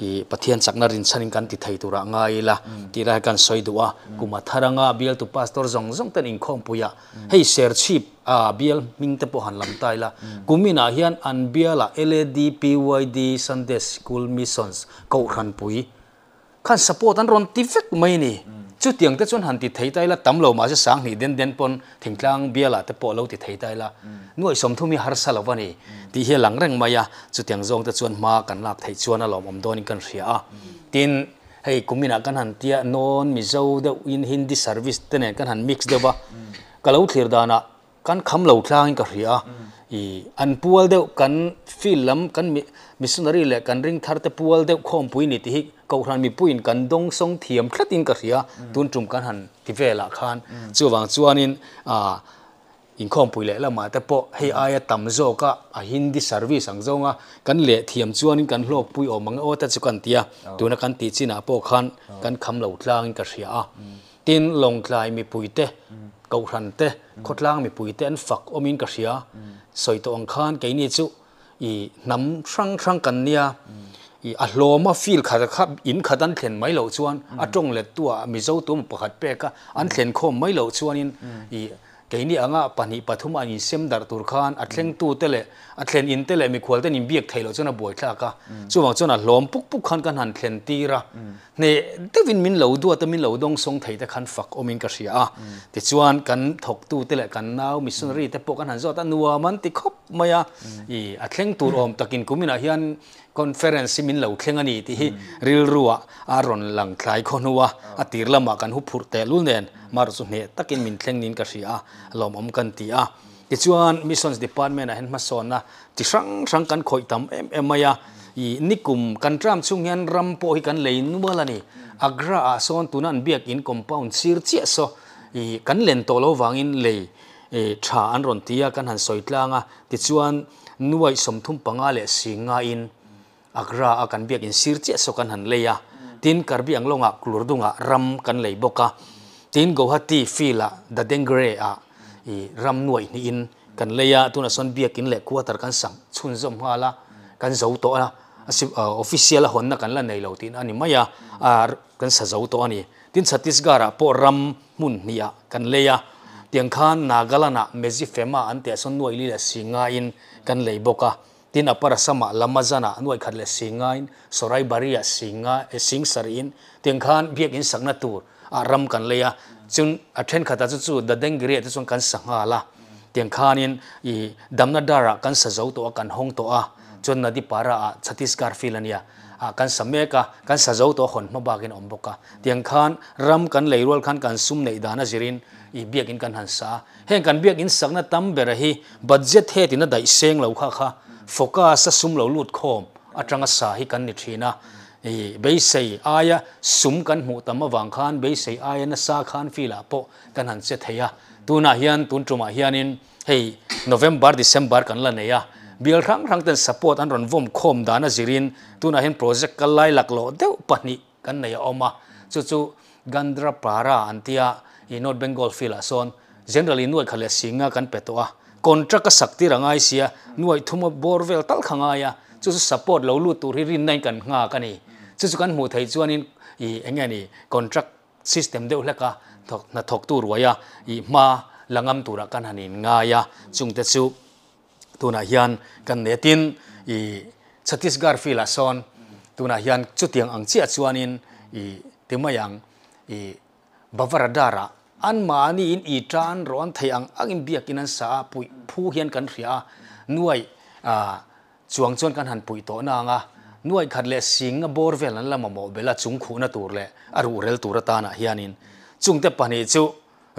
I Pathian chakna rinchhanin kan ti thei turah ngai ila tih lai kan sawi duh a, kum a thar anga bialtu pastor zawng zawng ten inkhawmpui a, hei serchhip a bial hming te pawh han lam ta ila, kum inah hian an bialah LAD, PYD, Sunday School Missions, Kohhranpui khan support an rawn ti vek mai a ni. Chutiang te chuan han ti thei ta ila tam lo mahse 2000 den den pawn thingtlang bialah te pawh lo ti thei ta ila nuaih 30 hi harsa lo a ni tih hi a lang reng mai a, chutiang zawng te chuan hma kan lak theih chuan a lawmawm dawnin kan hria a. Tin, hei kuminah kan han tia non Mizo deuh in Hindi service te nen kan han mix deuh a, ka lo thlir danah kan kham lo tlangin ka hria a, I an pual deuh kan field lam kan missionary leh kan ring thar te pual deuh khawmpui ni tih hi Kohhran mipuiin kan dawng sawng thiam thlatin ka hria, tun tum kan han ti velah khan. Chuvang chuanin inkhawmpui leh lamah te pawh hei aia tam zawka a Hindi service ang zawnga kan leh thiam chuanin kan hlawkpui awm ang e aw te chu kan ti a, tuna kan tih chinah pawh khan kan kham lo tlangin ka hria a. Tin, Lawngtlai mipuite, Kohhran te, khawtlang mipuite an fak awmin ka hria. Sawi tawh ang khan keini chu i hnam hrang hrang kan nia, i a hlawma field khat kha in khat an thlen mai loh chuan a tawng lettuah Mizo tum pakhat pek a an thlen khawm mai loh chuanin i Keini anga pahnih pathum an insem darh tur khan a thlengtute leh a thlen inte leh mikhual ten inbiak theih loh chuan a buaithlak a. Chuvang chuan a hlawm puk puk khan kan han thlen tir a. Hneh deuhin min lo duat a, min lo dawngsawng thei te khan fak awmin ka hria a. Tichuan kan thawktute leh kan nau missionary te pawh kan han zawt a, nuam an ti khawp mai a. I a thleng tur awm takin kuminah hian Conference hi min lo thleng a ni tih hi rilruah a rawn lang thlai khaw hnu a, a tir lamah kan hu phurh tehlul nen mar chu hneh takin min thleng niin ka hria a, lawmawm kan ti a. Tichuan Missions Department ah hian hmasawnna chi hrang hrang kan khawih tam em em mai a, ih nikum kan tram chhung hian ram pawh hi kan lei nual a ni. Agra ah sawn tuna an biakin compound sir chiah saw ih kan len tawh lo vangin lei tha an rawn ti a, kan han sawi tlang a, tichuan Nuaih 35 leh singngaiin Agra a kan biak insir chiah saw kan han lei a, tin Karbi Anglong-ah Klurdungah ram kan lei bawk a, tin Guwahati field-ah Dadengre-ah i ram nuaih hnihin kan lei a, tunah sawn biakin leh quarter kan sang chhunzawm nghal a, kan zo tawh a, official a hawnna kan la nei lo tihna a ni mai a, kan sa zo tawh a ni. Tin Chhattisgarh-ah pawh ram hmun hnihah kan lei a, tiang khan Nagaland-ah Mezifema an tih ah sawn nuaih li leh si ngaiin kan lei bawk a, tin Upper Assam-ah Lamazan-ah nuaih khat leh si ngaiin, Soraibari-ah si nga sing sarih-in tiang khan biakinn sakna tur ah ram kan lei a, chun a thenkhatah chu chu Dadengiri-ah te chuan kan sa nghal a, tiang khanin ih Damnadar-ah kan sa zo tawh a, kan hawng tawh a, chuan Nadipara-ah Chhattisgarh field a nia. ah kan sa mek a, kan sa zo tawh hawn hma bakin a awm bawk a. Tiang khan ram kan lei rual khan kan sum neih dan a zirin ih biakin kan han sa a. Heng kan biakin sakna tam bera hi budget hetin a daih seng lo kha kha focus a sum lo lut khawm atanga sa hi kan ni thin a. Ih beisei aia sum kan hmuh tam avang khan beisei aia nasa khan field ah pawh kan han che thei a. Tunah hian tun tumah hianin Hei November, December kan la nei a, bial hrang hrang ten support an rawn vawm khawm dan a zirin tunah hian project kal lai laklawh deuh pahnih kan nei a awm a, chu chu Gandrapara an tia i North Bengal field ah sawn generally nuaih khat leh singa kan pe tawh a, contract a sak tir a ngai sia, nuaih thuma bawr vel tal kha ngai a, chu chu support lo lut tur hi rinna in kan nghak a ni, chu chu kan hmuh theih chuanin i eng nge ni contract System deuh hlek a thawk hna thawktu ruai a ih hma la ngam turah kan han in ngai a, chungte chu tunah hian kan nei a. Tin, ih Chhattisgarh field ah sawn tunah hian chutiang ang chiah chuanin ih ti mai ang ih Bavaradar ah anmahni in ih tan rawh an theih ang angin biakin an sa a, puih phu hian kan hria a, nuaih ah Chuang chuan kan han puih tawh na anga nuaih khat leh singa bawr vel an la mamawh bel a chung khuhna tur leh a ruhrel tur atanah hianin chungte pahnih chu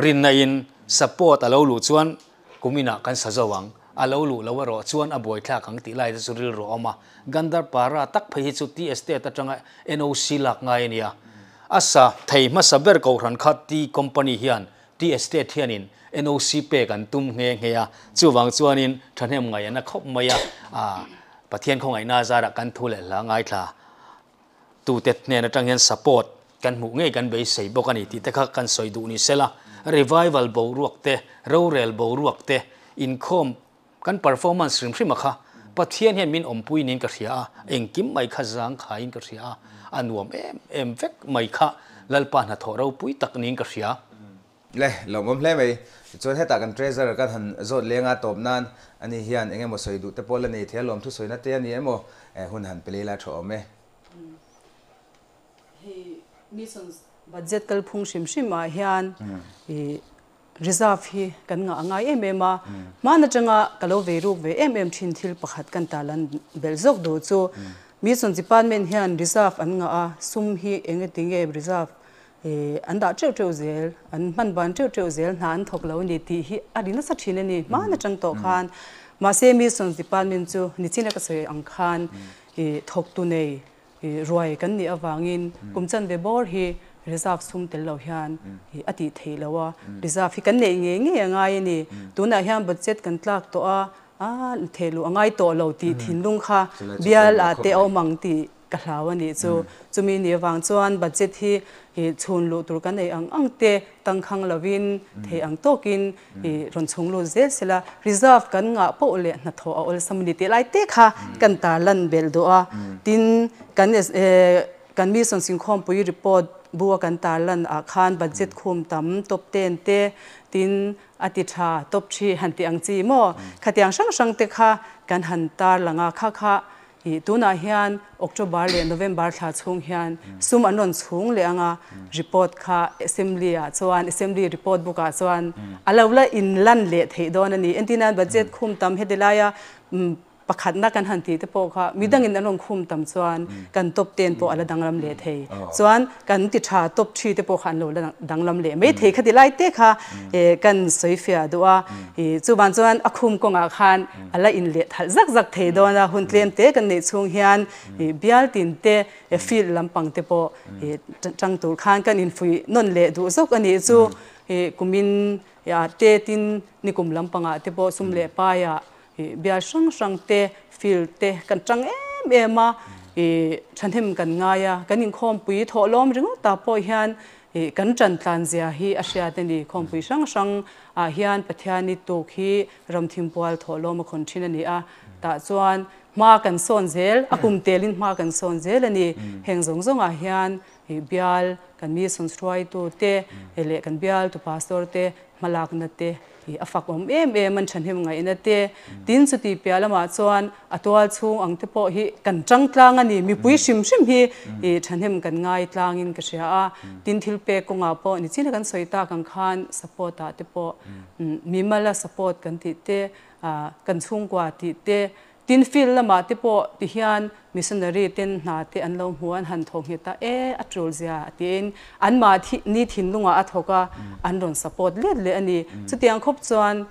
rinna in support a lo luh chuan kuminah kan sa zo ang, a lo luh lo erawh chuan a buaithlak ang tih lai te chu rilru a awm a. Gandarpara tak phei hi chu Tea Estate atanga NOC lak ngai a nia. A sa thei hmasa ber kohhran kha Tea Company hian Tea Estate hianin NOC pek an tum nghe nghe a, chuvang chuanin thahnem ngaih an a khawp mai a, Pathian khawngaihna zarah kan thu leh hla ngaithla tute hnen atang hian support kan hmuh ngei kan beisei bawk a ni tih te kha kan sawi duh ni sela, revival boruak te, rorel boruak te, inkhawm kan performance hrim hrim a kha Pathian hian min awmpui niin ka hria a, engkim mai kha zang khaiin ka hria a, a nuam em em vek mai kha Lalpa hnathawh ropui tak niin ka hria. Le, lawmawm hle mai. Tichuan hetah kan treasurer kan han zawt leng a, tawp nan ani hian eng emaw sawi duh te pawh la nei thei a, lawmthu sawina te a ni emaw hun han pe lei la tha awm e. Hei missions budget kalphung hrim hrim ah hian i Reserve hi kan ngah a ngai em em a, hman atanga ka lo vei ruk ve em em thin thil pakhat kan talan belh zawk duh chu Mission Department hian reserve an ngah a, sum hi engati nge reserve an dah teuh teuh zel, an hman ban teuh teuh zel hna an thawk lo a ni tih hi a ri nasa thin a ni hman atang tawh khan. Mahse Missions Department chu nichina ka sawi ang khan thawktu nei ruai kan nih avangin kum chanve bawr hi reserve sum tel lo hian a tih theih loh a, reserve hi kan neih ngei ngei a ngai a ni. Tunah hian budget kan tlak tawh a, a theh luh a ngai tawh lo tih thinlung kha bial ah te a awm ang tih ka hlau a nih chu. Chumi ni avang chuan budget hi chhun luh tur kan ei ang ang te tangkhang lovin thei ang tawkin rawn chhung lut zel sela, reserve kan ngah poh leh hnathawh a awlsam a ni tih lai te kha kan tarlan belh duh a. Tin, kan kan Mission Singkhawmpui report bu a kan tarlan ah khan budget khum tam top ten te, tin a ti tha top thi han tih ang chi maw? Khatiang hrang hrang te kha kan han tarlang a, kha kha I tunah hian October leh November thla chhung hian sum an rawn chhung leh ang a, report kha Assembly ah chuan Assembly report book ah chuan a lo la inlan leh theih dawn a ni. Entirnan budget khum tam heti laia pakhatna kan han tih te pawh kha midangin an rawn khum tam chuan kan top ten pawh a la danglam leh thei. Chuan kan ti tha top thi te pawh kha an lo la danglam leh mai thei khati lai te kha kan sawi fiah duh a. Chuvang chuan a khum kawngah khan a la in leh thalh zak zak thei dawn a, hun tlem te kan neih chhung hian bial tin te field lampang te pawh tang tur khan kan infuih nawn leh duh zawk a nih chu. Kumin te tin nikum lampangah te pawh sum leh paiah bial hrang hrang te field te kan tang em em a, thahnem kan ngai a, kan inkhawmpui thawhlawm ringawt ah pawh hian kan tan tlan zia hi a hriat a ni. Khawmpui hrang hrang ah hian Pathiani tuk hi Ramthimpual thawhlawm a khawn thin a ni a, tah chuan hma kan sawn zel, a kum telin hma kan sawn zel a ni. Heng zawng zawngah hian bial kan mi sawnchhuaitu te leh kan bialtu pastor te hmalakna te a fak awm em em an thahnem ngaihna te. Tin, chuti piah lamah chuan a tual chhung ang te pawh hi kan tang tlang a ni. Mipui hrim hrim hi thahnem kan ngai tlangin ka hria a. Tin, thil pek kawngah pawh nichina kan sawi tak ang khan support ah te pawh Mimala support kan tih te, kan chhungkua tih te, tin field lamah te pawh ti hian missionary ten hna te an lo hmu a, an han thawk nghet a, e a tul zia tiin anmah ni thinlungah a thawk a, an rawn support let leh a ni. Chutiang khawp chuan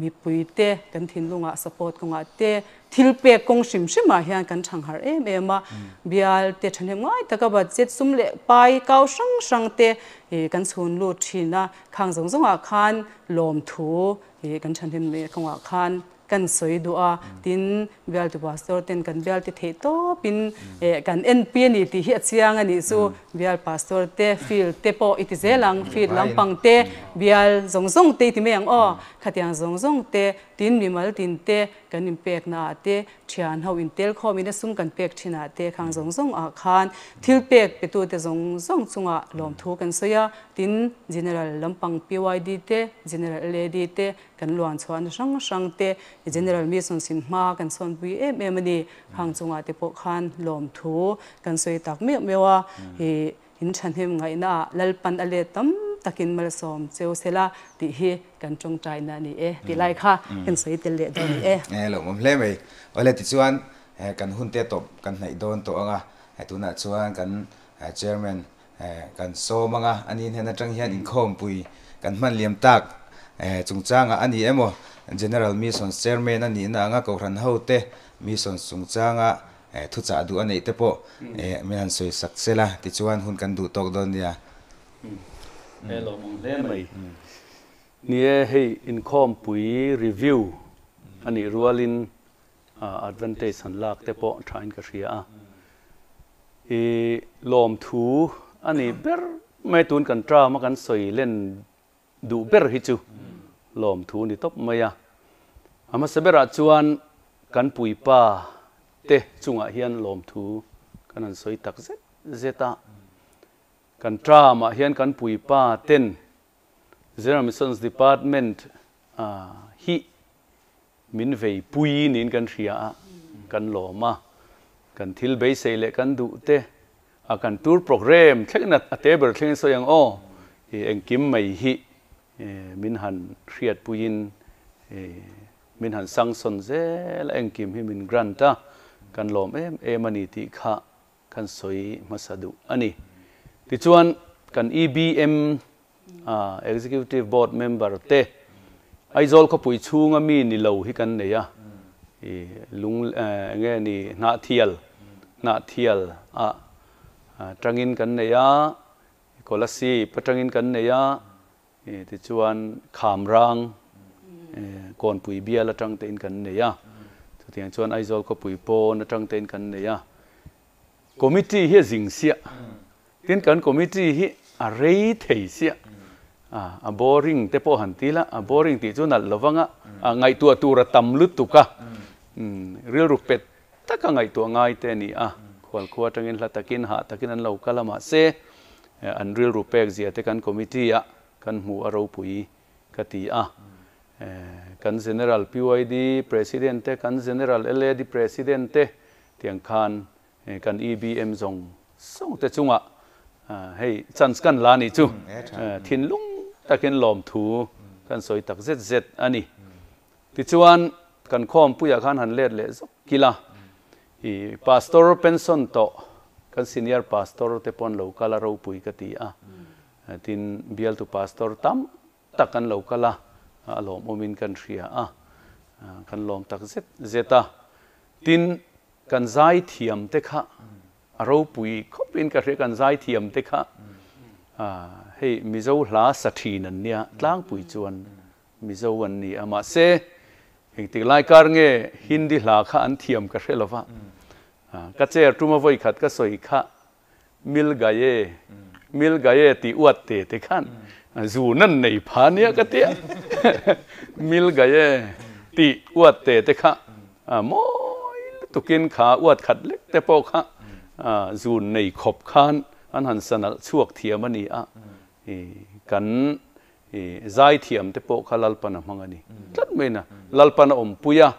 mipui te kan thinlungah support kawngah te, Thil pek kawng hrim hrimah hian kan thangharh em em a, bial te thahnem ngai taka budget sum leh pai kau hrang hrang te kan chhun lut thin a, khang zawng zawngah khan lawmthu kan thahnem leh kawngah khan kan sawi duh a, tin bialtu pastor ten kan bial te theih tawpin kan enpi a ni tih hi a chiang a nih chu, bial pastor te field te pawh i ti zel ang, field lampang te bial zawng zawng te i ti mai ang aw, khatiang zawng zawng te tin mimal tin te Kan inpeknaah te, thian ho intel khawmin a sum kan pek thinah te khang zawng zawng ah khan thil pek petute zawng zawng chungah lawmthu kan sawi a, tin General lampang PYD te, General LAD te kan luan chhuahna hrang hrang te, General Missions in hma kan sawnpui em em a ni. Khang chungah te pawh khan lawmthu kan sawi tak meuh meuh a, ih In thahnem ngaihna ah Lalpan a let tam takin malsawm cheu sela tih hi kan tawngtaina a ni e tih lai kha kan sawi tel leh dawn a ni e. E lawmawm hle mai. Awle tichuan kan hun te tawp kan hnaih dawn tawh ang a, tunah chuan kan chairman kan sawm ang a, ani hnen atang hian inkhawmpui kan hman liam tak chungchangah a ni emaw General Missions Chairman a nihna anga Kohhran hote Missions chungchanga Thuchah duh a neih te pawh min han sawi sak sel a, tichuan hun kan duh tawk dawn nia. He lawm ang hle mai. Ni e, hei inkhawmpui review a nih rualin advantage han lak te pawh thain ka hria a. I lawmthu a nih ber mai tun kan term a kan sawi len duh ber hi chu lawmthu ni tawp mai a. A hmasa berah chuan kan puipa te chungah hian lawmthu kan han sawi tak zet zet a. Kan term-ah hian kan puipa ten General Missions Department hi min veipui niin kan hria a, kan lawm a. Kan thil beisei leh kan duh te a kan tour programme thlengin a te ber thlengin sawi ang aw, i engkim mai hi min han hriatpuiin min han sanction zel a, engkim hi min grant a, kan lawm em em a ni tih kha kan sawi hmasa duh a ni. Tichuan kan EBM Executive Board member te Aizawl khawpui chhunga mi ni lo hi kan nei a. I lung enge ni Hnahthial Hnahthial ah tangin kan nei a, Kolasib atangin kan nei a, tichuan Khamrang Kawnpui bial atang tein kan nei a, chutiang chuan Aizawl khawpui pawn atang tein kan nei a. Committee hi a zing siah. Tin kan committee hi a rei thei siah. A boring te pawh han ti la, a boring tih chu nalh lovang a, ngaihtuah tur a tam lutuk a, rilru pet taka ngaihtuah ngai te a ni a. Khualkhua atangin hla takin hah takin an lo kal a, mahse an rilru pek zia te kan committee ah kan hmu a ropui ka ti a. Kan General PYD President te, kan General LAD President te tiang khan Kan EBM zawng zawng te chungah hei chance kan la nih chu thinlung takin lawmthu kan sawi tak zet zet a ni. Tichuan kan khawmpuiah khan han let leh zawk kila i pastor pension tawh kan senior pastor te pawn lo kal a ropui ka ti a, tin bialtu pastor tam tak kan lo kal a, a lawmawmin kan hria a, kan lawm tak zet zet a. Tin, kan zaithiam te kha a ropui khawpin ka hria, kan zaithiam te kha hei Mizo hla sa thin an nia, tlangpui chuan Mizo an ni a, mahse engtik lai kar nge Hindi hla kha an thiam ka hre lova, ka chair tuma vawikhat ka sawi kha Mil gaye, mil gaye tih uat te te khan zu nan nei pha nia ka tia. Mil gaye tih uat te te kha mawi lutukin kha uat khat lek te pawh kha zu nei khawp khan an han sanalh chhuak thiam a ni a. Kan zaithiam te pawh kha Lalpan a hmang a ni tlat mai na. Lalpan a awmpui a,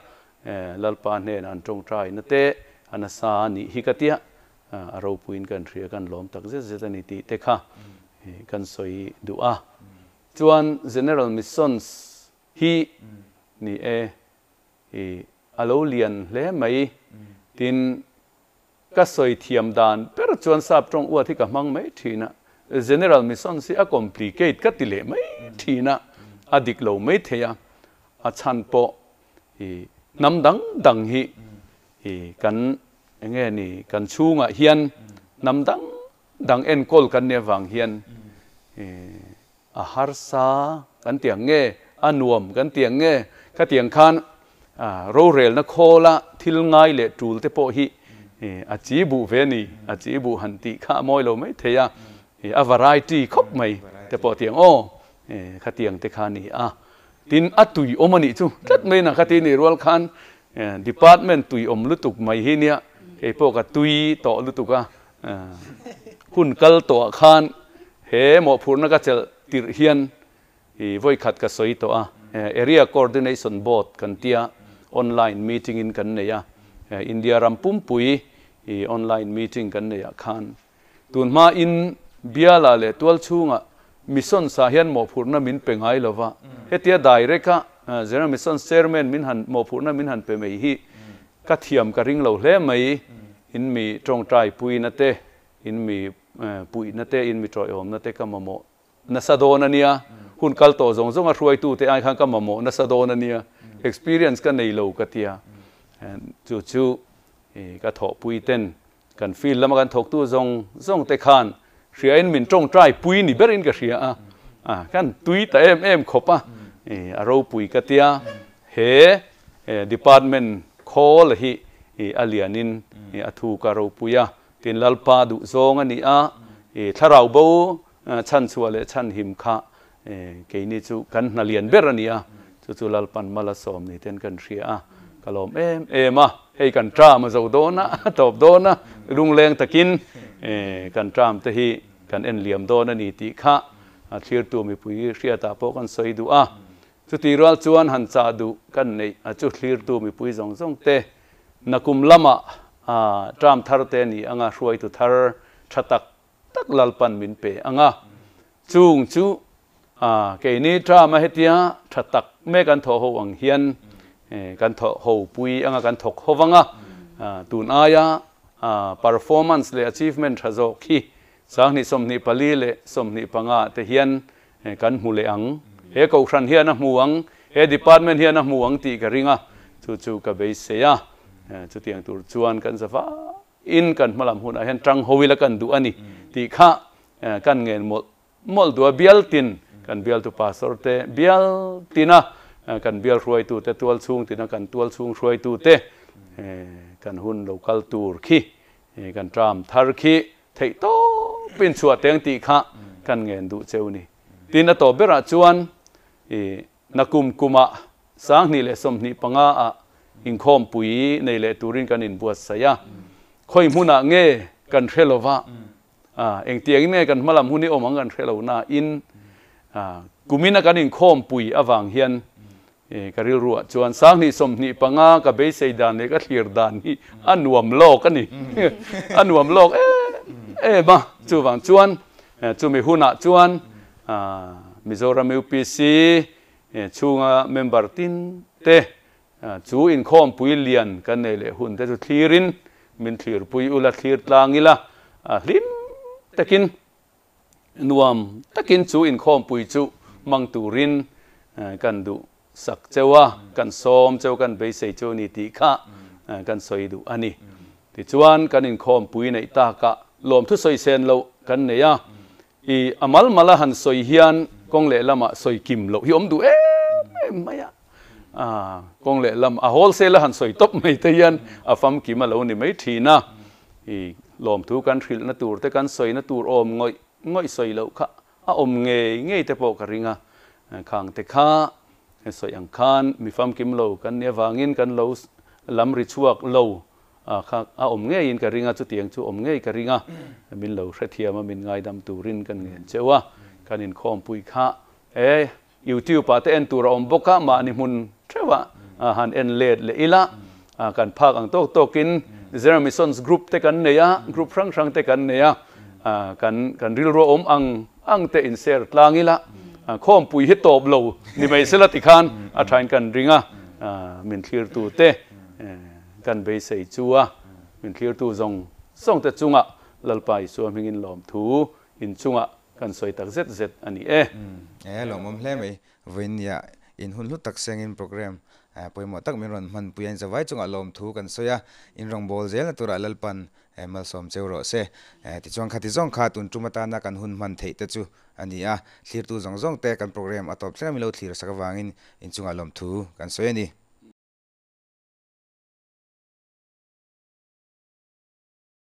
Lalpa hnenah an tawngtai na te a nasa a nih hi ka tia. A ropuiin kan hria, kan lawm tak zet zet a ni tih te kha kan sawi duh a. Chuan General Missions hi ni e, i a lo lian hle mai. Tin, ka sawi thiam dan ber chuan sap tawng uat hi ka hmang mai thin a. General Missions hi a complicate ka ti leh mai thin a, a dik lo mai thei a. A chhan pawh i hnam dang dang hi i kan Enge ni kan chhungah hian hnam dang dang enkawl kan nih avang hian a harsa kan ti ang nge, a nuam kan ti ang nge, khatiang khan rorelna khawla thil ngai leh tul te pawh hi a chi buh ve a ni, a chi buh han tih kha a mawi lo mai thei a, a variety khawp mai te pawh ti ang aw, khatiang te kha a ni a. Tin, a tui awm a nih chu tlat mai na khati nih rual khan department tui awm lutuk mai hi nia kei pawh ka tui tawh lutuk a, hun kal tawh ah khan he mawhphurhna ka chelh tirh hian i vawi khat ka sawi tawh a, Area Coordination Board kan tia online meeting in kan nei a, India ram pumpui i online meeting kan nei ah khan Tun hmain Biala leh Tualchhunga Mission sa hian mawhphurhna min pe ngai lo va, hetia direct-a General Missions Chairman min han mawhphurhna min han pe mai hi ka thiam ka ring lo hle mai. In mi tawngtai puina te, in mi puihna te, in mi tawiawmna te ka mamawh nasa dawn a nia. Hun kal tawh zawng zawnga hruaitute ai khan ka mamawh nasa dawn a nia. Experience ka nei lo ka tia. Chu chu ka thawhpui ten Kan field lama kan thawktu zawng zawng te khan hriain min tawngtai pui ni berin ka hria a, a kan tui ta em em khawp a, a ropui ka tia, he department khawl hi a lianin a thu ka ropui a, tin Lalpa duh zawng a ni a, thlarau bo chhanchhuah leh chhanhim kha Keini chu kan hna lian ber a ni a, chu chu Lalpan mal a sawm ni ten kan hria a, ka lawm em em a, hei kan tram a zo dawn a, a tawp dawn a, lungleng takin kan tram te hi kan en liam dawn a ni tih kha thlirtu mipui hriatah pawh kan sawi duh a, chutih rual chuan han chah duh kan neih a chu thlirtu mipui zawng zawng te nakum lamah tram thar te a ni anga hruaitu thar tha tak tak Lalpan min pe ang a, chung chu keini term a hetia tha tak mek an thawh ho ang hian kan thawh ho pui anga kan thawk ho vang a, tun aia performance leh achievement tha zawk hi sanghnih 24 leh 25 te hian kan hmu leh ang. He kohhran hian a hmu ang, he department hian a hmu ang tih ka ring a, Chu chu ka beisei a, chutiang tur chuan kan zava in kan hmalam hunah hian tang ho ila kan duh a ni tih kha kan ngen mawlh mawlh duh a. Bial tin kan bialtu pastor te, bial tina kan bial hruaitu te, tual chhung tina kan tual chhung hruaitu te, kan hun lo kal tur khi, kan tram thar khi theih tawpin chhuah teng tih kha kan ngen duh cheu ni. Tin a tawp berah chuan i Nakum kumah 2025 ah inkhawmpui nei leh turin kan inbuatsaih a, khawi hmunah nge kan hre lo va, engtiangin nge kan hmalam hun hi awm ang kan hre lo nain kumina kan inkhawmpui avang hian ka rilruah chuan 2025 ka beisei dan leh ka thlir dan hi a nuam lawk a ni, a nuam lawk em em a, chuvang chuan chumi hunah chuan Mizoram UPC chhunga member tin te chu inkhawmpui lian kan nei leh hun te chu thlirin min thlirpui ula, thlir tlang ila, hlim takin nuam takin chu inkhawmpui chu hmang turin kan duh sak cheu a, kan sawm cheu, kan beisei cheu ni tih kha kan sawi duh a ni. Tichuan kan inkhawmpui neih takah lawmthu sawi sen loh kan nei a, I a mal mal a han sawi hian kawng leh lamah sawi kim loh hi awm duh em em mai a, kawng leh lam a wholesale a han sawi tawp mai te hian a famkim a lo ni mai thin a. I lawmthu kan hrilhna tur te kan sawina tur awm ngawih ngawih sawi loh kha a awm ngei ngei te pawh ka ring a, khang te kha sawi ang khan mi famkim lo kan nih avangin kan lo lam ri chhuak lo kha a awm ngeiin ka ring a, chutiang chu awm ngei ka ring a, min lo hrethiam a, min ngaidam turin kan ngen cheu a, kan inkhawmpui kha e YouTube ah te en tur a awm bawk a, mahni hmun theuh ah han en let leh ila, kan phak ang tawk tawkin General Missions Group te kan nei a, group hrang hrang te kan nei a, kan kan rilru awm ang ang te in share tlang ila, khawmpui hi tawp lo ni mai sela tikhan a thain kan ring a, min thlirtu te. Kan beisei chu a, min thlirtu zawng zawng te chungah Lalpa Isua hmingin lawmthu inchungah kan sawi tak zet zet a ni e. E, lawmawm hle mai. Vawiinnia in hun hlu tak sengin program pawimawh tak min rawn hmanpui a, inzavai chungah lawmthu kan sawi a, in rawngbâwl zelna turah Lalpan malsawm cheu rawh se. Tichuan khati zawng kha tun tum atana kan hun hman theih te chu a ni a, thlirtu zawng zawng te kan program a tawp thleng a min lo thlir sak avangin inchungah lawmthu kan sawi a ni.